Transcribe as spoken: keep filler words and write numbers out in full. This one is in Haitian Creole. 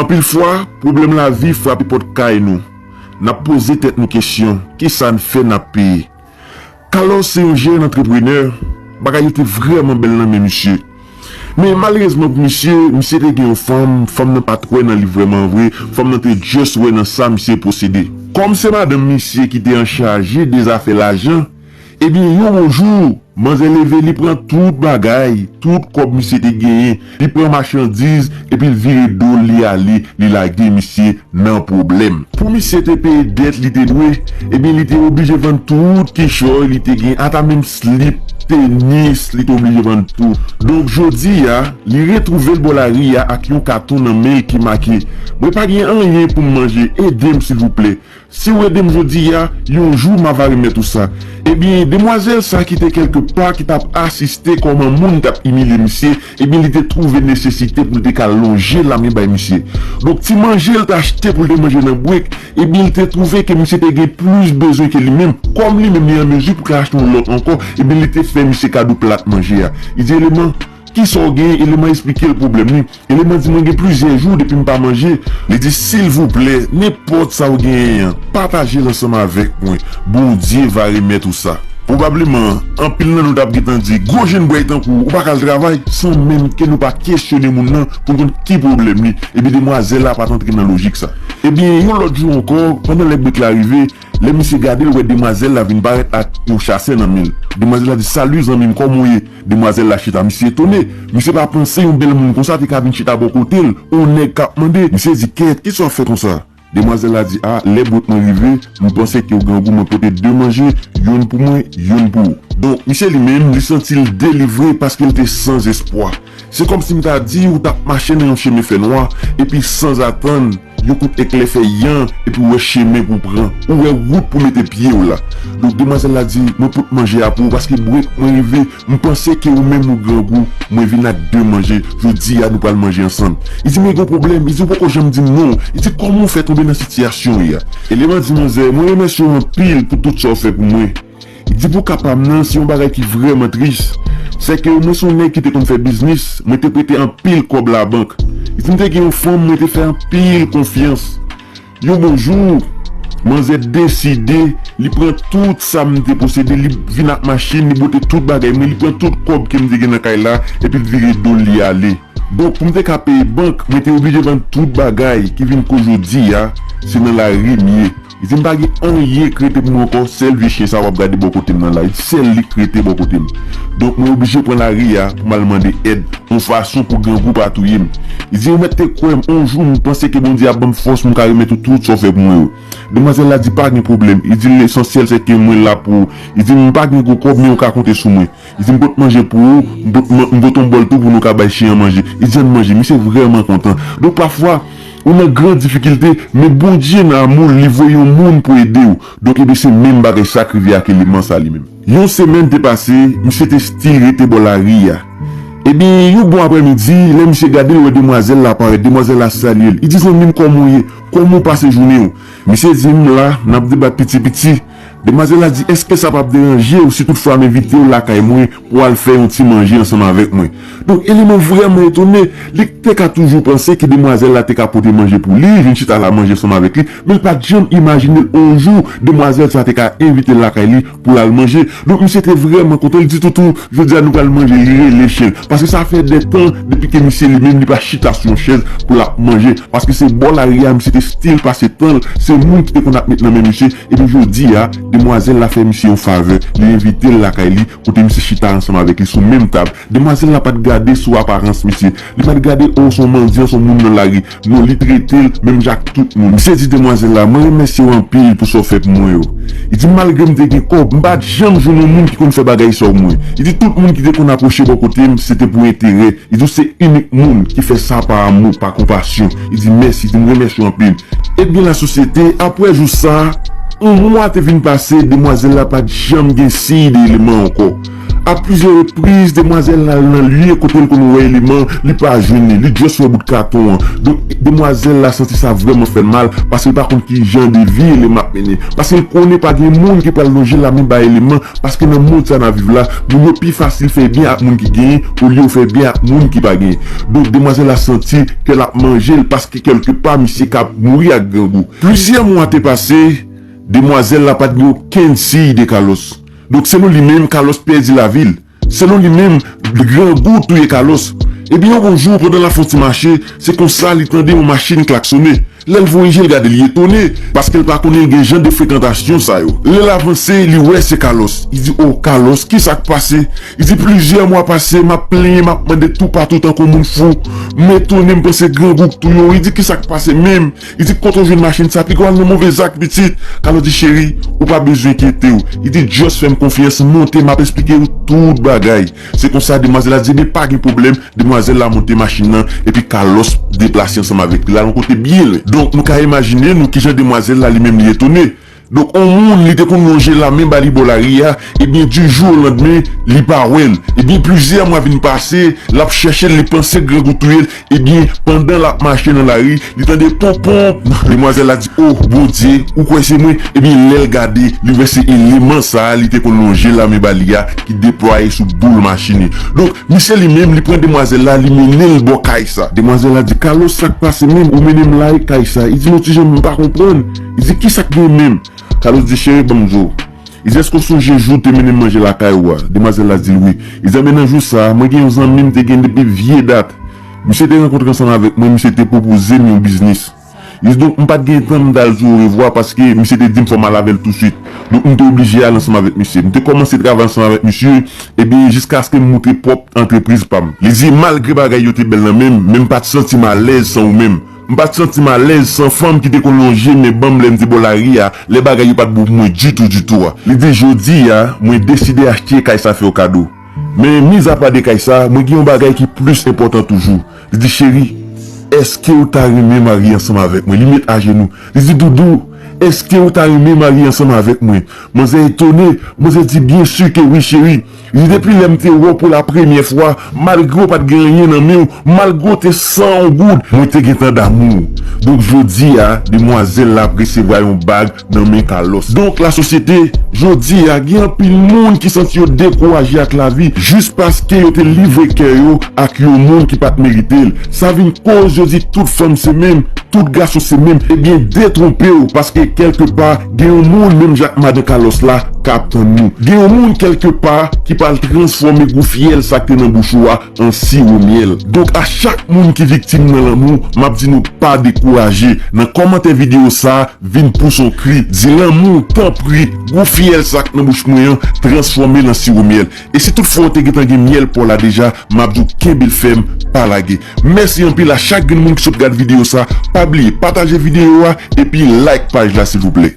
Anpil fwa, pwoblèm lavi frape pòt kay nou. N ap poze tèt nou kesyon, kisa n fè n ap peye? Carlos se yon jèn antreprenè, bagay yo te vrèman bèl nan men misye. Men malerezman pou misye, misye te gen yon fanm, fanm nan pa t wè nan li vrèman vre, fanm nan te just wè nan sa misye posede. Kòm se madanm misye ki te an chaje de zafè lajan, ebyen yon bon jou, manzè leve, li pran tout bagay, tout kòb misye te genyen, li pran machandiz, epi l vire do l, li ale, li lage misye nan pwoblèm. Pou misye te peye dèt li te dwe, ebyen li te oblije vann tout kichòy li te gen, ata menm slip, tenis, li te oblije vann tou. Donk jodi a, li retwouve l bò lari a ak yon katon nan men l ki make, "Mwen pa gen anyen pou m manje, ede m silvouplè." Si w ede m jodi a, yon jou m ava remèt ou sa. Ebyen, demwazèl sa ki te kèlke pa, ki t ap asiste kòman moun t ap imilye misye, ebyen, li te twouve nesesite pou l te ka lonje lamen bay misye. Donk, ti manje l t achte pou l te manje nan brek, ebyen, li te twouve ke misye te gen plis bezwen ke li menm. Kòm li menm li an mezi pou l ka achte yon lòt ankò, ebyen, li te fè misye kado plat manje a. Li di, "Eleman, kisa w genyen?" Eleman esplike l pwoblèm li. Eleman di, "Mwen gen plizyè jou depi m pa manje." Li di, "Silvouplè, nenpòt sa w genyen an, pataje l ansanm avèk mwen. Bondye va remèt ou sa." Pwobableman, anpil nan nou t ap gentan di, "Gwo jènbwèy tankou w, ou pa ka al travay?" San menm ke nou pa kesyone moun nan pou n konn ki pwoblèm li. Epi demwazèl la pa t antre nan lojik sa. Ebyen, yon lòt jou ankò, pandan lè brek la rive, lè misye gade, l wè demwazèl la vin parèt ak yon chasè nan men l. Demwazèl la di, "Sali, zanmi m, kòman w ye?" Demwazèl la chita, misye etone. Misye pa panse yon bèl moun konsa te ka vin chita bò kote l, yon nèg k ap mande. Misye di, "Kèt, kisa w ap fè konsa?" Demwazèl la di, "A, lè brek mwen rive, m panse ke w grangou, mwen pote de manje, youn pou mwen, youn pou ou." Donk, misye li menm, li santi l delivre paske l te san espwa. Se kòmsi m ta di ou t ap mache nan yon chemen fènwa, epi sanzatann, yon kout eklè fè yan, epi w wè chemen pou w pran. Ou wè wout pou mete pye w la. Donk, demwazèl la di, "Mwen pot manje a pou ou, paske brek mwen rive, m panse ke ou menm ou grangou, mwen vin ak de manje, jodi a nou pral manje ansanm." Li di, "Men gen pwoblèm." Li di, "Ou poko janm di m non." Li di, "Kòman w fè tonbe nan sitiyasyon w ye a?" Eleman di, "Manzè, mwen remèsye w anpil pou tout sa w fè pou mwen." Li di, "Pou ka pa m nan, se yon bagay ki vrèman tris. Sèke mwen se yon nèg ki te konn fè biznis, mwen te prete anpil kòb labank. Li di, m te gen yon fanm, mwen te fè anpil konfyans. Yon bon jou, manzè deside, li pran tout sa m te posede, li vin ak machin, li bote tout bagay mwen, li pran tout kòb ke m te gen nan kay la, epi l vire do l, li ale. Donk, pou m te ka peye bank, mwen te oblije vann tout bagay ki vin koz jodi a, se nan lari m ye. Li di, m pa gen anyen k rete pou mwen ankò, sèl vye chen sa w ap gade bò kote m nan la, sèl li k rete bò kote m. Donk, mwen oblije pran lari a pou m al mande èd, yon fason pou grangou pa touye m." Li di, "Ou mèt te kwè m, yon jou, m panse ke Bondye ap ban m fòs pou m ka remèt ou tout sa w fè pou mwen yo." Demwazèl la di, "Pa gen pwoblèm." Li di, "Lesansyèl, se ke mwen la pou ou." Li di, "M pa gen gwo kòb, men ou ka konte sou mwen." Li di, "M pot manje pou ou, m pot, man- m pot yon bòl tou pou nou ka bay chen an manje." Li di, "Ann manje." Misye vrèman kontan. Donk, pafwa, ou nan gran difikilte, men Bondye nan amou l, li voye yon moun pou ede w. Donk, ebyen, se menm bagay sa k rive ak eleman sa li menm. Yon semèn te pase, misye te still rete bò lari a. Ebyen, yon bon aprèmidi, lè misye gade, l wè demwazèl la parèt, demwazèl la salye l. Li di, "Zanmi m, kòman w ye? Kòman w pase jounen w?" Misye di, "M la, n ap debat piti piti." Demwazèl la di, "Èske sa p ap deranje w si toutfwa m envite w lakay mwen pou w al fè yon ti manje ansanm avèk mwen?" Donk, eleman vrèman etone, li te ka toujou panse ke demwazèl la te ka pote manje pou li, vin chita la manje ansanm avèk li, men l pa t janm imajine l yon jou demwazèl sa te ka envite l lakay li pou l al manje. Donk, misye te vrèman kontan, li di, "Toutou, jodi a nou pral manje." Li rele chen l, paske sa fè de tan depi ke misye li menm li pa chita sou yon chèz pou l ap manje, paske se bò lari a misye te still pase tan l, se moun ki te konn ap met nan men misye, epi jodi a, demwazèl la fè misye yon favè, li envite l lakay li, kote misye chita ansanm avèk li sou menm tab. Demwazèl la pa t gade sou aparans misye, li pa t gade, o, se yon mandyan, se yon moun nan lari. Non, li trete l menm jan ak tout moun. Misye di demwazèl la, "Mwen remèsye w anpil pou sa w fè pou mwen yo." Li di, "Malgre m te gen kòb, m pa t janm jwenn yon moun ki konn fè bagay sa pou mwen." Li di, "Tout moun ki te konn apwoche bò kote m, se te pou enterè." Li di, "Ou se inik moun ki fè sa pa amou, pa konpasyon." Li di, "Mèsi." Li di, "M remèsye w anpil." Ebyen, lasosyete, apre jou sa, yon mwa te vin pase, demwazèl la pa t janm gen siy de eleman ankò. A plizyè repriz, demwazèl la al nan lye kote l konn wè eleman, li pa jwenn li, li just wè bout katon an. Donk, demwazèl la santi sa vrèman fè l mal, paske l pa konn ki jan de vi eleman ap mennen. Paske l konnen pa gen moun ki pral lonje lamen bay eleman, paske nan mond sa n ap viv la, moun yo pi fasil fè byen ak moun ki genyen, olye yo fè byen ak moun ki pa genyen. Donk, demwazèl la santi kè l ap manje l, paske kèlkepa, misye ka ap mouri ak grangou. Plizyè mwa te pase, demwazèl la pa t gen okenn siy de Carlos. Donk, selon li menm, Carlos pèdi lavi l. Selon li menm, grangou touye Carlos. Ebyen, yon bon jou, pandan l ap fè yon ti mache, se konsa li tande yon machin klaksonnen. Lè l voye je l gade, li etone, paske l pa konnen l gen jan de frekantasyon sa yo. Lè l avanse, li wè se Carlos. Li di, "O, Carlos, ki sa k pase?" Li di, "Plizyè mwa pase, m ap plenyen, m ap mande toupatou tankou moun fou. M etone, m panse grangou k touye w." Li di, "Ki sa k pase menm?" Li di, "Kote w jwenn machin sa? Piga w al nan move zak, pitit." Carlos di, "Cheri, ou pa bezwen enkyete w." Li di, "Just fè m konfyans, monte, m ap esplike w tout bagay." Se konsa, demwazèl la di, "Ebyen, pa gen pwoblèm." Demwazèl la monte machin nan, epi Carlos deplase ansanm avèk li, l al yon kote byen lwen. Donk, nou ka imajine nou kijan demwazèl la li menm li etone. Donk, yon moun li te konn lonje lamen ba li bò lari a, ebyen, di jou o landmen, li pa wè l. Ebyen, plizyè mwa vin pase, l ap chèche l, li panse grangou touye l, ebyen, pandan l ap mache nan lari, li tande ponpon. Demwazèl la di, "O, Bondye, ou kwè se mwen?" Ebyen, lè l gade, li wè se eleman sa a li te konn lonje lamen ba li a ki deplwaye sou boul machin li. Donk, misye li menm, li pran demwazèl la, li mennen l bò kay sa. Demwazèl la di, "Carlos, sa k pase menm? Ou mennen m la e kay sa?" Li di, "Non, ti jan, m pa konprann." Li di, "Ki sa k gen menm?" Carlos di, "Cheri, ban m di w." Li di, "Èske w sonje jou w te mennen m manje lakay ou a?" Demwazèl la di l, "Wi." Li di, "Anben, nan jou sa a, mwen gen yon zanmi m te gen depi vye dat. Misye te rankontre ansanm avèk mwen, misye te pwopoze m yon biznis." Li di, "Donk, m pa t gen tan m t al di w orevwa paske misye te di m fò m al avè l tousuit. Donk, m te oblije al ansanm avèk misye. M te kòmanse travay ansanm avèk misye, ebyen, jiskaske m moute pwòp antrepriz pa m." Li di, "Malgre bagay yo te bèl nan men m, men m pa t santi m alèz san ou menm. M pa t santi m alèz san fanm ki te konn lonje men ban m lè m te bò lari a, lè bagay yo pa t bon pou mwen ditou, ditou a." Li di, "Jodi a, mwen deside achte kay sa fè w kado. Men, mizapa de kay sa, mwen gen yon bagay ki plis enpòtan toujou." Li di, "Cheri, èske w ta renmen marye ansanm avèk mwen?" Li met ajenou. Li di, "Doudou, èske w ta renmen marye ansanm avèk mwen?" Manzè etone, manzè di, "Byen si ke wi, cheri." Li di, "Depi lè m te wè w pou la premyè fwa, malgre w pa t gen anyen nan men w, malgre w te san yon goud, mwen te gentan damou w." Donk, jodi a, demwazèl la ap resevwa yon bag nan men Carlos. Donk, lasosyete, jodi a, gen anpil moun ki santi yo dekouraje ak lavi, jis paske yo te livre kè yo ak yon moun ki pa t merite l. Sa vin koz yo di tout fanm se menm, tout gason se menm. Ebyen, detwonpe w, paske kèlkepa, gen yon moun menm jan ak madan Carlos la k ap tann nou. Gen yon moun kèlkepa ki pral transfòme gou fyèl sa k te nan bouch ou a an siwo myèl. Donk, a chak moun ki viktim nan lanmou, m ap di nou pa dekouraje. Nan kòmantè videyo sa a, vin pouse yon kri, di, "Lanmou, tanpri, gou fyèl sa k nan bouch mwen an, transfòme l an siwo myèl." E si toutfwa w te gentan gen myèl pa w la deja, m ap di w kenbe l fèm, pa lage. Mèsi anpil a chak grenn moun ki sot gad videyo sa. Pa bliye pataje videyo a epi like paj la, silvouplè.